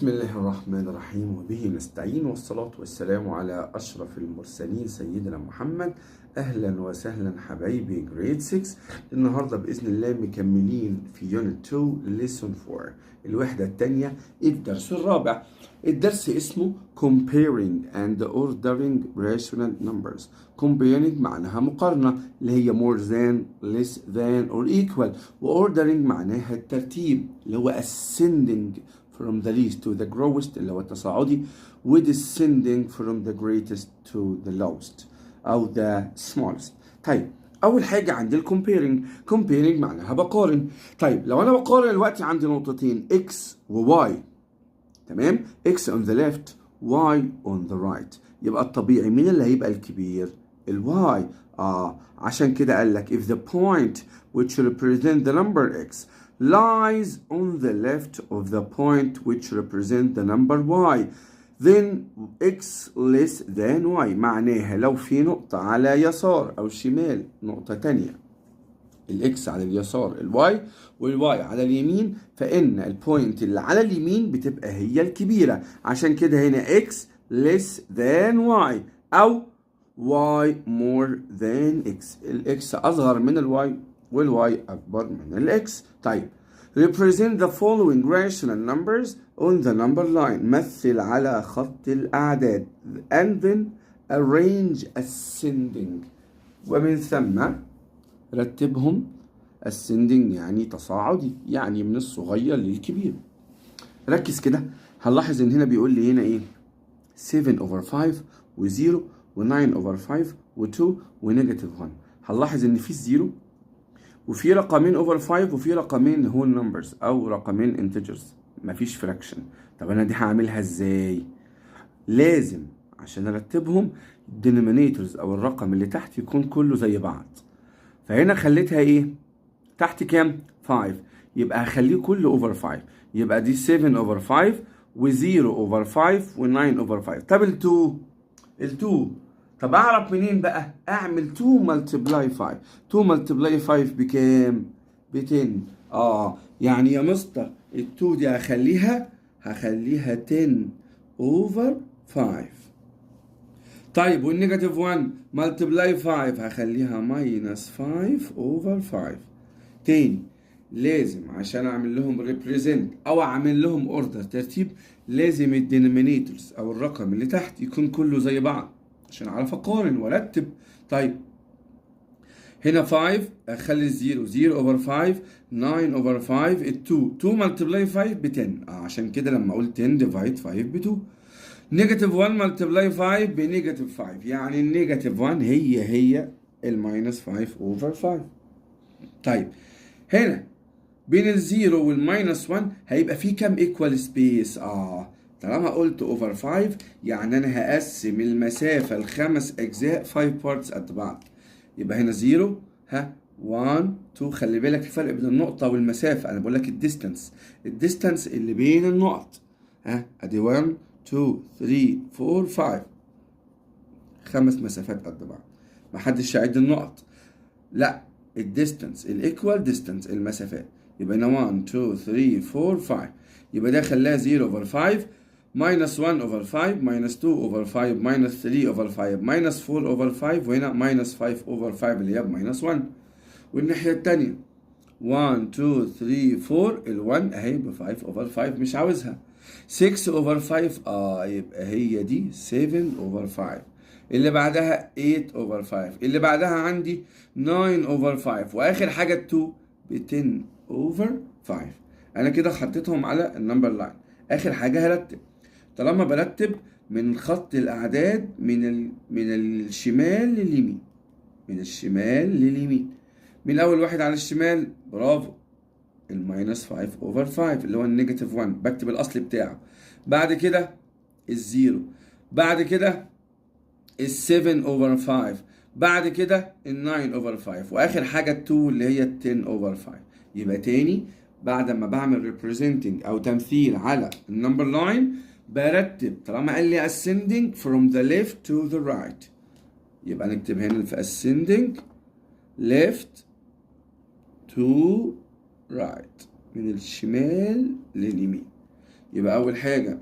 بسم الله الرحمن الرحيم وبه نستعين، والصلاة والسلام على أشرف المرسلين سيدنا محمد. أهلا وسهلا حبايبي grade 6. النهاردة بإذن الله مكملين في unit 2 lesson 4، الوحدة الثانية، الدرس الرابع. الدرس اسمه Comparing and Ordering Rational Numbers. Comparing معناها مقارنة، اللي هي more than، less than or equal، و ordering معناها الترتيب، اللي هو ascending from the least to the greatest، اللي هو التصاعدي، و descending from the greatest to the lowest أو the smallest. طيب، أول حاجة عندي ال comparing. comparing معناها بقارن. طيب، لو أنا بقارن دلوقتي عندي نقطتين x و y، تمام؟ x on the left، y on the right، يبقى الطبيعي مين اللي هيبقى الكبير؟ ال y. عشان كده قال لك if the point which represent the number x lies on the left of the point which represent the number y، then x less than y. معناها لو في نقطة على يسار أو شمال نقطة تانية، ال x على اليسار ال y وال y على اليمين، فإن ال point اللي على اليمين بتبقى هي الكبيرة. عشان كده هنا x less than y أو y more than x، ال x أصغر من ال y وال y أكبر من ال x. طيب، represent the following rational numbers on the number line، مثل على خط الأعداد، and then arrange ascending، ومن ثم رتبهم ascending، يعني تصاعدي، يعني من الصغير للكبير. ركز كده، هنلاحظ ان هنا بيقول لي هنا ايه؟ 7 over 5 و0 و9 over 5 و2 و negative 1. هنلاحظ ان في 0 وفي رقمين over 5 وفي رقمين whole numbers او رقمين integers، مفيش fraction. طب انا دي هعملها ازاي؟ لازم عشان ارتبهم denominators او الرقم اللي تحت يكون كله زي بعض. فهنا خليتها ايه؟ تحت كام؟ 5، يبقى هخليه كله over 5. يبقى دي 7 over 5 و0 over 5 و9 over 5. طب ال2؟ ال2 طب اعرف منين بقى؟ اعمل 2 multiply 5. 2 multiply 5 بكام؟ ب 10. يعني يا مستر ال2 دي هخليها 10 over 5. طيب، وال negative 1 multiply 5 هخليها minus 5 over 5. تاني، لازم عشان اعمل لهم represent او اعمل لهم order، ترتيب، لازم ال denominators او الرقم اللي تحت يكون كله زي بعض عشان اعرف اقارن وارتب. طيب، هنا 5، اخلي ال zero 0 over 5، 9 over 5، ال 2، 2 multiply 5 ب 10. عشان كده لما اقول 10 divide 5 ب 2. negative 1 multiply 5 ب negative 5، يعني ال negative 1 هي هي ال minus 5 over 5. طيب، هنا بين ال zero وال minus 1 هيبقى في كام equal space؟ طالما قلت over 5، يعني انا هقسم المسافة لخمس اجزاء، 5 parts قد بعض. يبقى هنا 0، ها، 1، 2. خلي بالك في فرق بين النقطة والمسافة، انا بقول لك ال distance، ال distance اللي بين النقط. ها، ادي 1، 2، 3، 4، 5، خمس مسافات قد بعض. محدش يعد النقط، لا، ال distance، ال equal distance، المسافات. يبقى هنا 1، 2، 3، 4، 5. يبقى ده خلاها 0 over 5، minus 1 over 5، minus 2 over 5، minus 3 over 5، minus 4 over 5، وهنا minus 5 over 5 اللي هي minus 1. والناحية التانية 1، 2، 3، 4، ال 1 اهي ب 5 over 5، مش عاوزها. 6 over 5، يبقى هي دي 7 over 5. اللي بعدها 8 over 5، اللي بعدها عندي 9 over 5، واخر حاجه 2 ب 10 over 5. انا كده حطيتهم على ال number line. اخر حاجه هرتب. طالما برتب من خط الاعداد من الشمال لليمين، من الشمال لليمين، من اول واحد على الشمال؟ برافو، ال minus 5 over 5 اللي هو ال negative 1، بكتب الاصل بتاعه. بعد كده ال zero، بعد كده ال 7 over 5، بعد كده ال 9 over 5، واخر حاجه ال 2 اللي هي ال 10 over 5. يبقى تاني، بعد ما بعمل representing او تمثيل على ال number line، برتب. طالما قال لي ascending from the left to the right، يبقى نكتب هنا في ascending left to right، من الشمال لليمين. يبقى اول حاجة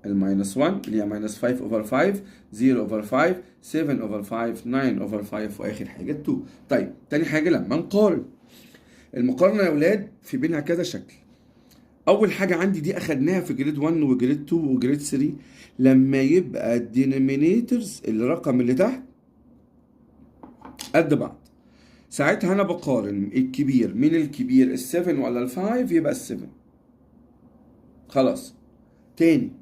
ال minus 1 اللي هي minus 5 over 5، 0 over 5، 7 over 5، 9 over 5، واخر حاجة 2. طيب، تاني حاجة لما نقارن. المقارنة يا اولاد في بينها كذا شكل. اول حاجة عندي دي اخدناها في grade 1 و grade 2 و grade 3، لما يبقى ال denominators، الرقم اللي تحت، قد بعض، ساعتها انا بقارن الكبير. مين الكبير؟ ال7 ولا ال5؟ يبقى ال7 خلاص. تاني،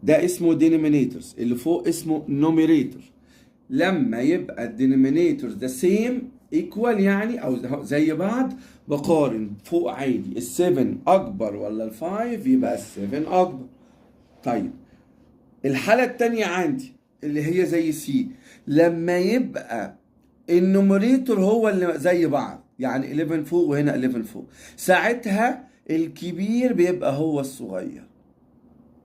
ده اسمه denominators، اللي فوق اسمه numerator. لما يبقى ال denominators the same، equal يعني او زي بعض، بقارن فوق عادي، ال7 اكبر ولا ال5؟ يبقى ال7 اكبر. طيب، الحالة التانية عندي اللي هي زي C، لما يبقى ال numerator هو اللي زي بعض، يعني 11 فوق وهنا 11 فوق، ساعتها الكبير بيبقى هو الصغير،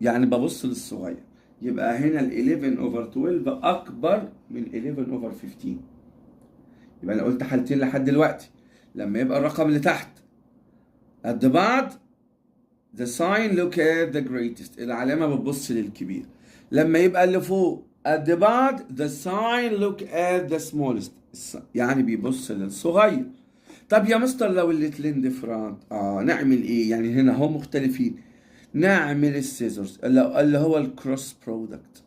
يعني ببص للصغير. يبقى هنا ال 11 over 12 اكبر من 11 over 15. يبقى انا قلت حالتين لحد دلوقتي: لما يبقى الرقم اللي تحت قد بعض، the sign look at the greatest، العلامة بتبص للكبير. لما يبقى اللي فوق قد بعض، the sign look at the smallest، يعني بيبص للصغير. طب يا مستر، لو الاتنين different نعمل ايه؟ يعني هنا هم مختلفين، نعمل ال scissors اللي هو ال cross product.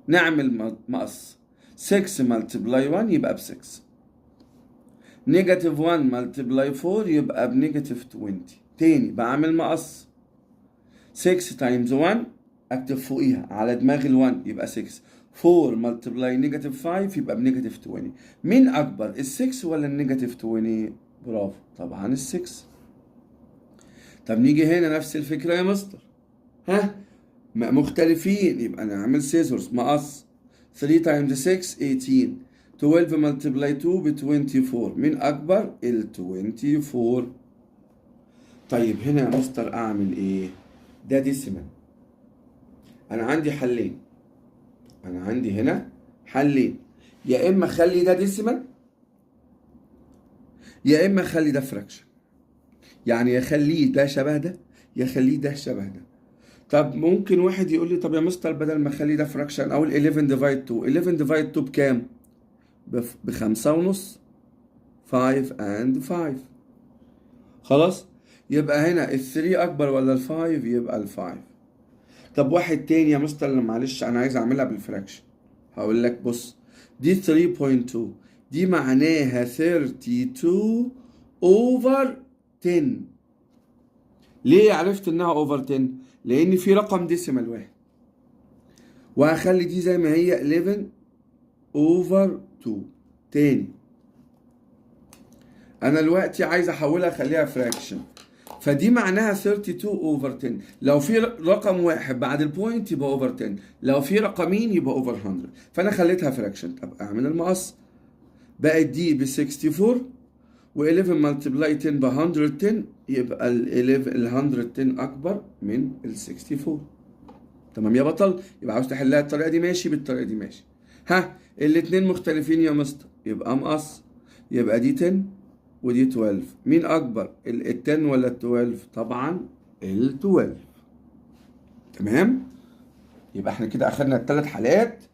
نعمل مقص، 6 multiply 1 يبقى ب 6، negative 1 multiply 4 يبقى ب negative 20. تاني، بعمل مقص، 6 times 1، اكتب فوقيها على دماغ ال1 يبقى 6، 4 multiply negative 5 يبقى ب negative 20. مين اكبر، ال 6 ولا ال negative 20؟ برافو، طبعا ال 6. طب نيجي هنا، نفس الفكرة يا مستر، ها، مختلفين، يبقى نعمل scissors، مقص، 3 times 6 18، 12 multiply 2 ب 24. مين اكبر؟ ال 24. طيب، هنا يا مستر اعمل ايه؟ ده decimal. انا عندي حلين، انا عندي هنا حلين: يا اما اخلي ده decimal، يا اما اخلي ده fraction. يعني يخليه ده شبه ده، يخليه ده شبه ده. طب ممكن واحد يقول لي: طب يا مستر، بدل ما اخلي ده fraction، اقول 11 divide 2. 11 divide 2 بكام؟ ب5.5، 5 and 5. خلاص، يبقى هنا ال 3 اكبر ولا ال 5؟ يبقى ال 5. طب واحد تاني: يا مستر معلش، انا عايز اعملها بال fraction. هقول لك: بص، دي 3.2، دي معناها 32 over 10. ليه عرفت انها over 10؟ لان في رقم decimal واحد. وهخلي دي زي ما هي 11 over 2. تاني، انا دلوقتي عايز احولها اخليها fraction، فدي معناها 32 over 10. لو في رقم واحد بعد ال point يبقى over 10، لو في رقمين يبقى over 100، فانا خليتها fraction. طب اعمل المقص، بقت دي ب 64، و11 multiply 10 ب 110، يبقى ال 11، ال 110 اكبر من ال 64. تمام يا بطل؟ يبقى عاوز تحلها الطريقة دي ماشي، بالطريقة دي ماشي. ها، الاتنين مختلفين يا مستر، يبقى مقص، يبقى دي 10 ودي 12. مين اكبر، ال 10 ولا ال 12؟ طبعا ال 12. تمام، يبقى احنا كده اخدنا الثلاث حالات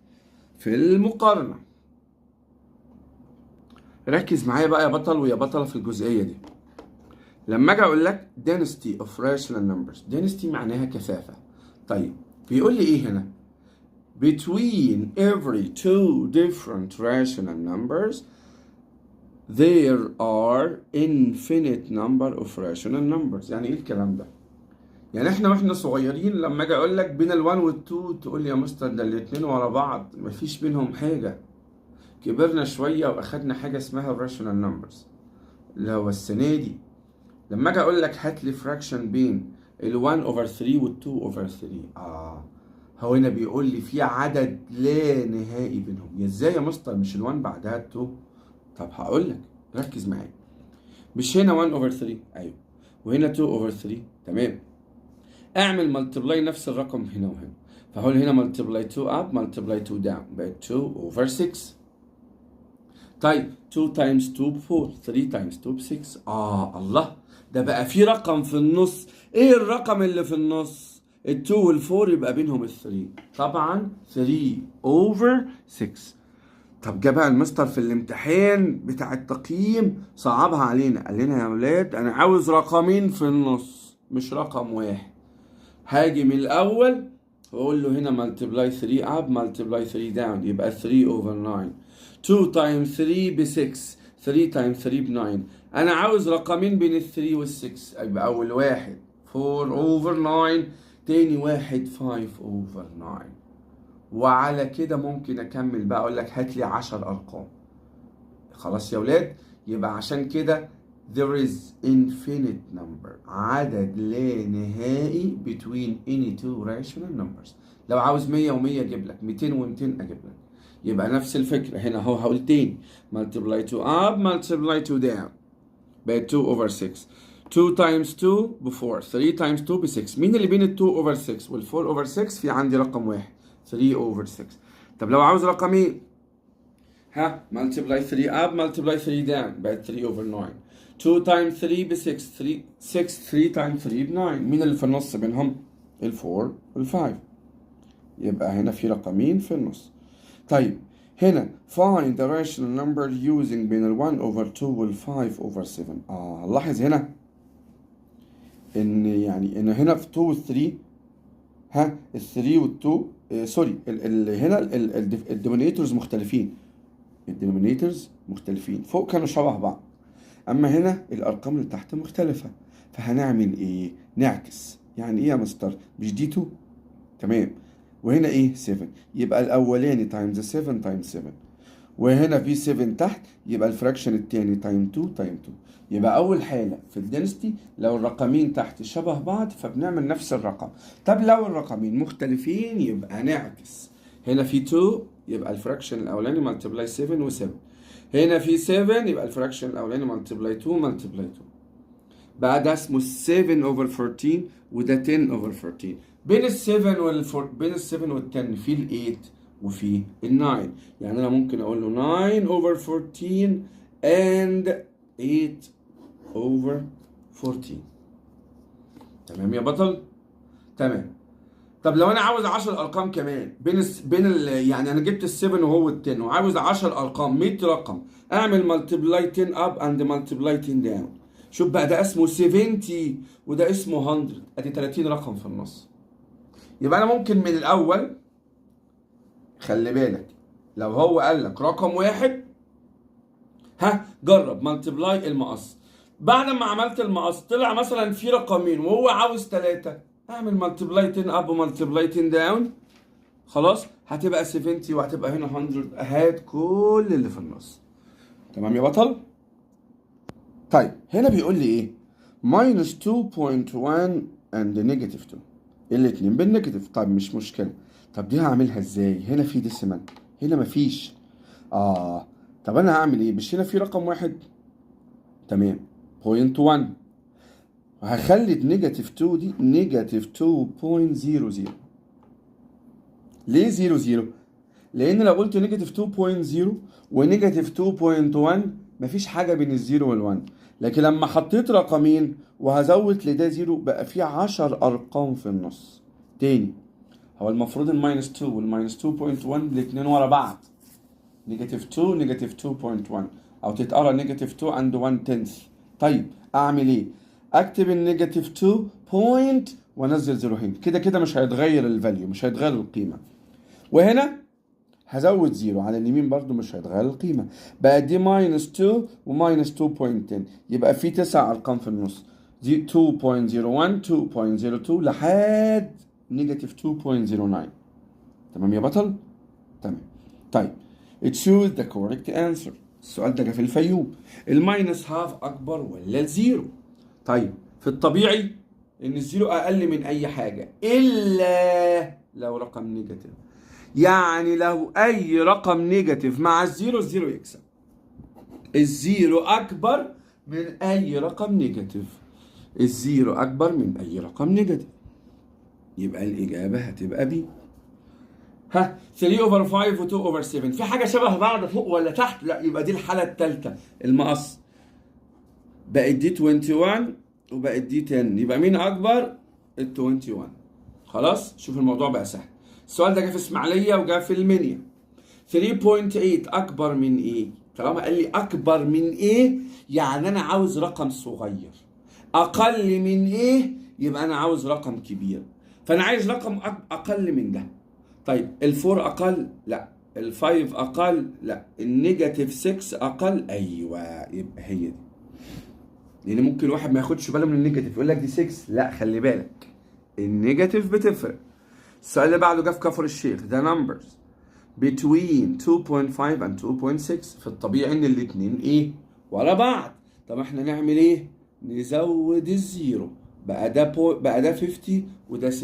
في المقارنه. ركز معايا بقى يا بطل ويا بطلة في الجزئية دي. لما اجي اقول لك density of rational numbers، density معناها كثافه. طيب، بيقول لي ايه هنا؟ between every two different rational numbers there are infinite number of rational numbers. يعني ايه الكلام ده؟ يعني احنا واحنا صغيرين لما اجي اقول لك بين ال1 وال2، تقول لي: يا مستر، ده الاتنين ورا بعض، مفيش بينهم حاجه. كبرنا شوية واخدنا حاجة اسمها ال rational numbers اللي هو السنة دي. لما اجي اقول لك هات لي fraction بين ال1 over 3 وال2 over 3، هو هنا بيقول لي في عدد لا نهائي بينهم. يا ازاي يا مستر؟ مش ال1 بعدها ال2؟ طب هقول لك، ركز معايا. مش هنا 1 over 3؟ ايوه. وهنا 2 over 3؟ تمام. اعمل multiply نفس الرقم هنا وهنا، فهقول هنا multiply 2 up، multiply 2 down، بقت 2 over 6. طيب، 2 times 2 ب 4، 3 times 2 ب 6. الله، ده بقى في رقم في النص ايه الرقم اللي في النص؟ ال2 وال4 يبقى بينهم ال3، طبعا 3 over 6. طب جه بقى المستر في الامتحان بتاع التقييم صعبها علينا، قال لنا يا ولاد انا عاوز رقمين في النص مش رقم واحد. هاجي من الاول واقول له هنا multiply 3 up multiply 3 down، يبقى 3 over 9. 2 times 3 ب 6، 3 times 3 ب 9. انا عاوز رقمين بين ال 3 وال 6، يبقى اول واحد 4 over 9، تاني واحد 5 over 9. وعلى كده ممكن اكمل بقى اقول لك هات لي 10 ارقام. خلاص يا ولاد، يبقى عشان كده there is infinite number، عدد لا نهائي between any two rational numbers. لو عاوز 100 و100 اجيب لك، 200 و200 اجيب لك. يبقى نفس الفكرة هنا اهو، هقول تاني multiply 2 up multiply 2 down، بقت 2 over 6. 2 times 2 ب 4، 3 times 2 ب 6. مين اللي بين ال 2 over 6 وال 4 over 6؟ في عندي رقم واحد، 3 over 6. طب لو عاوز رقمين، ها، multiply 3 up multiply 3 down، بقت 3 over 9. 2 times 3 ب 6، 3 6، 3 times 3 ب 9. مين اللي في النص بينهم؟ ال 4 وال 5. يبقى هنا في رقمين في النص. طيب هنا find the rational number using بين ال 1 over 2 وال 5 over 7. لاحظ هنا ان يعني ان هنا في 2 و 3، ها، ال 3 وال 2، sorry، ال ال هنا ال denominators مختلفين، ال denominators مختلفين. فوق كانوا شبه بعض، اما هنا الارقام اللي تحت مختلفة. فهنعمل ايه؟ نعكس. يعني ايه يا مستر؟ مش دي 2؟ تمام. وهنا ايه؟ 7. يبقى الاولاني times 7 times 7، وهنا في 7 تحت، يبقى ال fraction التاني times 2 times 2. يبقى اول حاله في ال density لو الرقمين تحت شبه بعض فبنعمل نفس الرقم. طب لو الرقمين مختلفين يبقى نعكس. هنا في 2 يبقى ال fraction الاولاني multiply 7 و7، هنا في 7 يبقى ال fraction الاولاني multiply 2 multiply 2. بقى ده اسمه 7 over 14 وده 10 over 14. بين ال 7 وال 10 في ال 8 وفي ال 9. يعني انا ممكن اقول له 9 over 14 and 8 over 14. تمام يا بطل؟ تمام. طب لو انا عاوز 10 ارقام كمان بين يعني انا جبت ال 7 وهو ال 10 وعاوز 10 ارقام، 100 رقم، اعمل multiply 10 up and multiply 10 down. شوف بقى، ده اسمه 70 وده اسمه 100، ادي 30 رقم في النص. يبقى انا ممكن من الاول، خلي بالك، لو هو قال لك رقم واحد، ها، جرب multiply المقص. بعد ما عملت المقص طلع مثلا في رقمين وهو عاوز ثلاثة، اعمل multiply 10 up و multiply 10 down. خلاص، هتبقى 70 وهتبقى هنا 100. هات كل اللي في النص. تمام يا بطل؟ طيب هنا بيقول لي ايه؟ minus 2.1 and negative 2، الاتنين بال negative. طيب مش مشكلة. طب دي هعملها ازاي؟ هنا في decimal، هنا مفيش. طب انا هعمل ايه؟ مش هنا في رقم واحد؟ تمام، point 1. هخلي negative 2 دي negative 2.00. ليه 00؟ لان لو قلت negative 2.0 و negative 2.1 مفيش حاجه بين ال zero وال1، لكن لما حطيت رقمين وهزود لده zero بقى في 10 ارقام في النص. تاني، هو المفروض ال minus 2 وال minus 2.1 الاثنين ورا بعض، negative 2 negative 2.1، او تتقرا negative 2 and 1 tenth. طيب اعمل ايه؟ اكتب ال negative 2 point وانزل zero هين. كده كده مش هيتغير ال value، مش هيتغير القيمه. وهنا هزود zero على اليمين، برضو مش هيتغير القيمه. بقى دي minus 2 و minus 2.10، يبقى في تسع ارقام في النص، دي 2.01، 2.02 لحد negative 2.09. تمام يا بطل؟ تمام. طيب choose the correct answer. السؤال ده جه في الفيوم. ال minus half اكبر ولا ال zero؟ طيب في الطبيعي ان ال zero اقل من اي حاجه الا لو رقم negative. يعني لو اي رقم negative مع ال zero، ال zero يكسب. ال zero اكبر من اي رقم negative. ال zero اكبر من اي رقم negative، يبقى الاجابه هتبقى B. ها، 3 over 5 و 2 over 7، في حاجه شبه بعض فوق ولا تحت؟ لا. يبقى دي الحاله الثالثه، المقص. بقت دي 21 وبقت دي 10، يبقى مين اكبر؟ ال 21. خلاص، شوف الموضوع بقى سهل. السؤال ده جه في اسماعيليه وجه في المنيا. 3.8 اكبر من ايه؟ طالما قال لي اكبر من ايه يعني انا عاوز رقم صغير، اقل من ايه يبقى انا عاوز رقم كبير، فانا عايز رقم اقل من ده. طيب ال four اقل؟ لا. ال five اقل؟ لا. ال negative 6 اقل؟ ايوه، يبقى هي دي. لان ممكن الواحد ما ياخدش باله من ال negative، يقول لك دي 6، لا خلي بالك ال negative بتفرق. السؤال اللي بعده جه في كفر الشيخ، the numbers between 2.5 and 2.6. في الطبيعي ان الاتنين ايه؟ ورا بعض. طب احنا نعمل ايه؟ نزود ال zero، بقى ده 50 وده 60،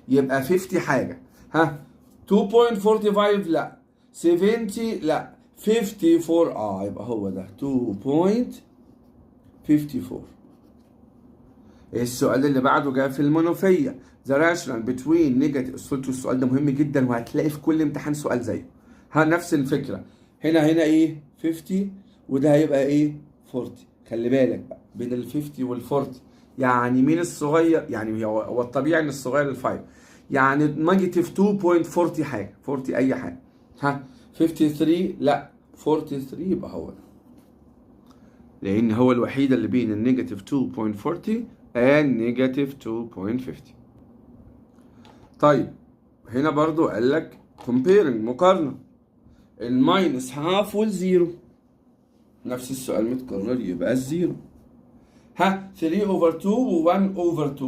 يبقى 50 حاجه. ها 2.45 لا، 70 لا، 54 يبقى هو ده 2.54. السؤال اللي بعده جاء في المنوفية، the rational between negative. السؤال ده مهم جدا وهتلاقي في كل امتحان سؤال زيه. ها نفس الفكرة، هنا ايه 50 وده هيبقى ايه 40. خلي بالك بقى بين ال 50 وال 40، يعني مين الصغير؟ يعني هو الطبيعي ان الصغير ال 5، يعني negative 2.40 حاجة، 40 اي حاجة. ها 53 لا، 43 يبقى هو ده، لان هو الوحيد اللي بين ال negative 2.40 and negative 2.50. طيب هنا برضو قال لك comparing، مقارنة ال minus half وال zero، نفس السؤال متكرر، يبقى ال zero. ها 3 over 2 و 1 over 2،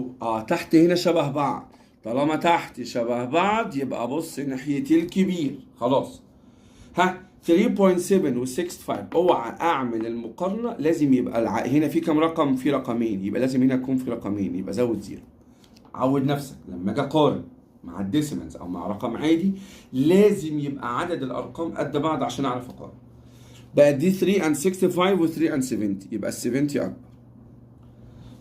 تحت هنا شبه بعض، طالما تحت شبه بعض يبقى بص ناحية الكبير. خلاص. ها 3.7 و 65، اوعى اعمل المقارنة، لازم يبقى هنا في كام رقم؟ في رقمين، يبقى لازم هنا يكون في رقمين، يبقى زود zero. عود نفسك لما اجي اقارن مع ال decimals او مع رقم عادي لازم يبقى عدد الارقام قد بعض عشان اعرف اقارن. بقى دي 3 and 65 و 3 and 70، يبقى ال 70 اكبر.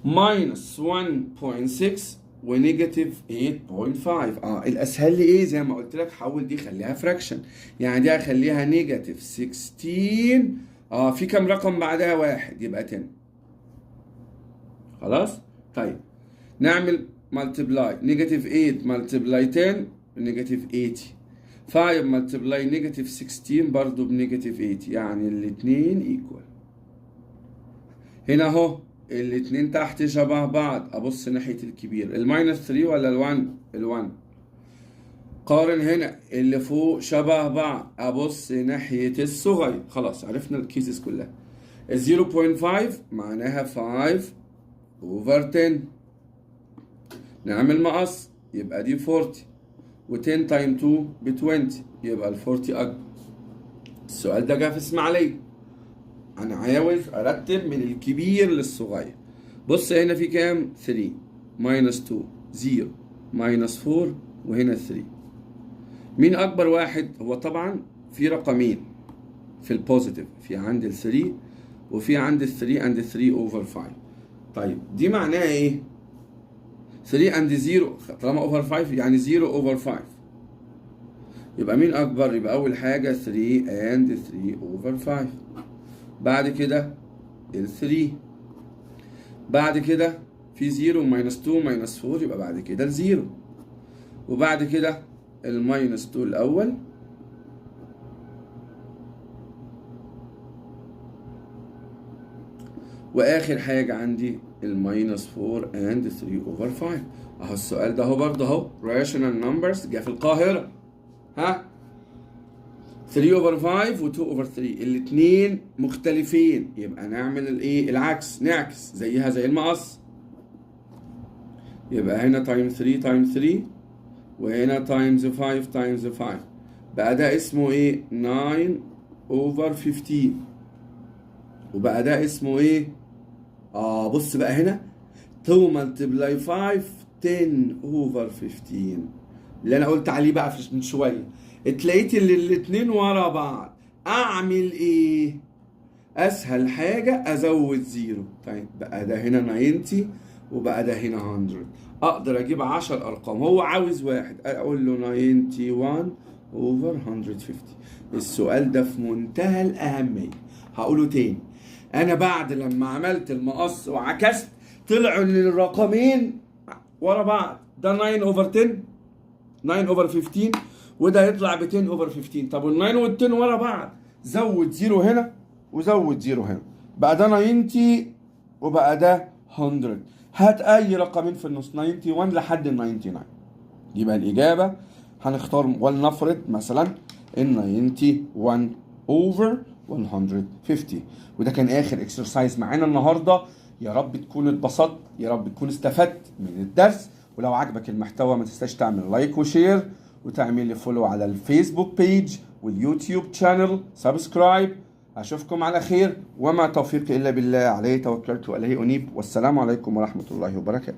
minus 1.6 و negative 8.5. الاسهل لي ايه؟ زي ما قلت لك حول دي خليها fraction، يعني دي هخليها negative 16. في كام رقم بعدها؟ واحد، يبقى 10. خلاص؟ طيب نعمل multiply، negative 8 multiply 10 negative 80، 5 multiply negative 16 برضو ب negative 80، يعني الاتنين equal. هنا اهو الاتنين تحت شبه بعض، ابص ناحية الكبير، ال minus 3 ولا ال1؟ ال1. قارن هنا اللي فوق شبه بعض، ابص ناحية الصغير. خلاص عرفنا ال cases كلها. ال 0.5 معناها 5 over 10، نعمل مقص يبقى دي 40، و10 times 2 ب 20، يبقى ال 40 اكبر. السؤال ده جه في اسماعيليه، انا عاوز ارتب من الكبير للصغير. بص هنا في كام؟ 3 minus 2 0 minus 4 وهنا 3. مين اكبر واحد؟ هو طبعا في رقمين في ال positive، في عند ال 3 وفي عند ال 3 and 3 over 5. طيب دي معناها ايه؟ 3 and 0، طالما over 5 يعني 0 over 5، يبقى مين اكبر؟ يبقى اول حاجه 3 and 3 over 5، بعد كده ال 3، بعد كده في 0 minus 2 minus 4، يبقى بعد كده ال zero، وبعد كده ال minus 2 الاول، واخر حاجه عندي ال minus 4 and 3 over 5. اهو السؤال ده اهو برضه اهو rational numbers جه في القاهره. ها 3 over 5 و 2 over 3 الاثنين مختلفين، يبقى نعمل الايه؟ العكس، نعكس زيها زي المقص، يبقى هنا times 3 times 3 وهنا times 5 times 5، بقى ده اسمه ايه؟ 9 over 15، وبقى ده اسمه ايه؟ بص بقى هنا 2 multiply 5 10 over 15 اللي انا قلت عليه بقى من شويه. اتلاقيت اللي الاتنين ورا بعض، اعمل ايه؟ اسهل حاجه ازود zero. طيب بقى ده هنا 90 وبقى ده هنا 100، اقدر اجيب 10 ارقام، هو عاوز واحد، اقول له 91 over 150. السؤال ده في منتهى الاهميه، هقوله تاني. انا بعد لما عملت المقص وعكست طلعوا الرقمين ورا بعض، ده 9 over 10، 9 over 15، وده يطلع ب 10 over 15. طب وال 9 وال 10 ورا بعض، زود zero هنا وزود zero هنا، بقى ده 90 وبقى ده 100. هات اي رقمين في النص، 91 لحد 99. يبقى الاجابه هنختار ولنفرض مثلا ال 91 over 150. وده كان اخر exercise معانا النهارده. يا رب تكون اتبسطت، يا رب تكون استفدت من الدرس. ولو عجبك المحتوى ما تنساش تعمل like و share وتعمل لي follow على ال Facebook page وال YouTube channel subscribe. اشوفكم على خير، وما توفيقي الا بالله، عليه توكلت واليه انيب، والسلام عليكم ورحمه الله وبركاته.